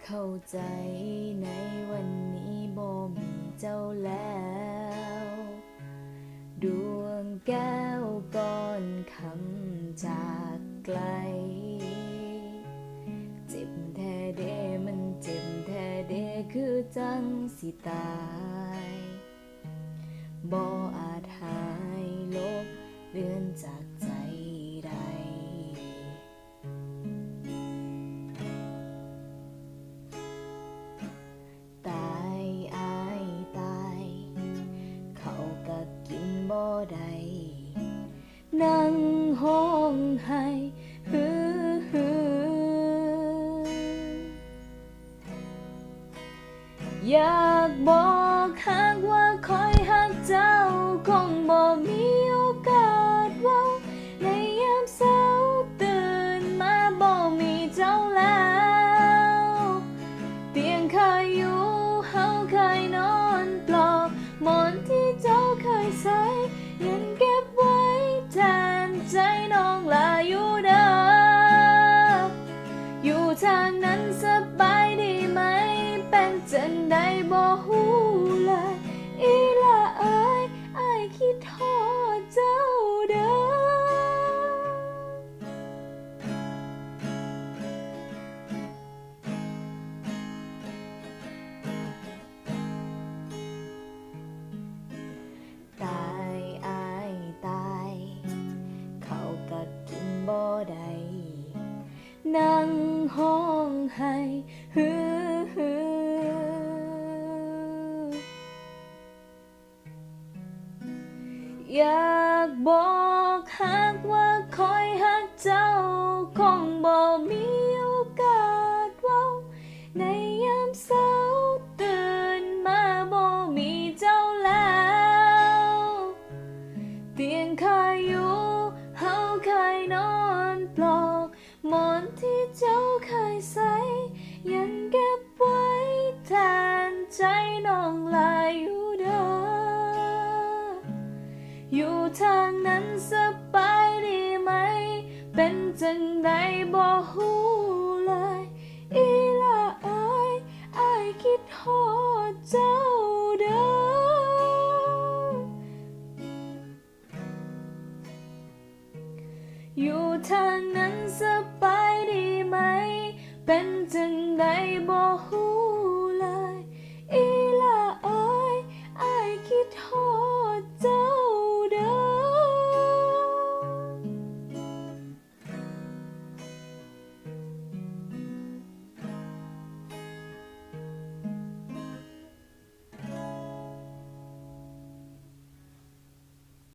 ເຂົ້າໃຈໃນວັນນີ້ບໍ່ມີເຈົ້າແລ້ວ ດວງແກ້ວກ່ອນຄຳຈາກໄກ ເຈັບແທ້ເດ ມັນເຈັບແທ້ເດ ຄືຈັ່ງຊິຕາຍ ບໍ່ອາດຫາຍລົບເລືອນຈາກໃຈໄດ້. ຕາຍອ້າຍຕາຍ ເຂົ້າກະກິນບໍ່ໄດ້ ນັ່ງຮ້ອງໄຫ້ ຮືໆ. ຢາກບອກຫາກວ່າຂ້ອຍຮັກເຈົ້າ ຄົງບໍ່ມີໂອກາດເວົ້າ ໃນຍາມເຊົ້າຕື່ນມາບໍ່ມີເຈົ້າແລ້ວ ຕຽງເຄີຍຢູ່ ເຮົາເຄີຍນອນປອກ ໝອນທີ່ເຈົ້າເຄີຍໃສ່ ຍັງເກັບໄວ້ແທນໃຈນ້ອງຫຼາຍຢູ່ເດີ ຢູ່ທາງນັ້ນສະບາຍດີໄໝ ເປັນຈັ່ງໃດບໍ່ຮູ້ເລີຍ ອີຫຼ້າເອີຍ ອ້າຍຄິດຮອດເຈົ້າເດີ. ຕາຍອ້າຍຕາຍ ເຂົ້າກະກິນບໍ່ໄດ້ ນັ່ງຮ້ອງໄຫ້ ຮືໆ. ຢາກບອກຫາກວ່າຂ້ອຍຮັກເຈົ້າ ຄົງບໍ່ມີໂອກາດເວົ້າ ໃນຍາມເຊົ້າຕື່ນມາບໍ່ມີເຈົ້າແລ້ວ ຕຽງເຄີຍຢູ່ ເຮົາເຄີຍນອນປອກ ໝອນທີ່ເຈົ້າເຄີຍໃສ່ ຍັງເກັບໄວ້ແທນໃຈນ້ອງຫຼາຍຢູ່ເດີ ຢູ່ທາງນັ້ນສະບາຍດີໄໝ ເປັນຈັ່ງໃດບໍ່ຮູ້ເລີຍ ອີຫຼ້າເອີຍ ອ້າຍຄິດຮອດເຈົ້າເດີ. ຢູ່ທາງນັ້ນສະບາຍດີໄໝ ເປັນຈັ່ງໃດບໍ່ຮູ້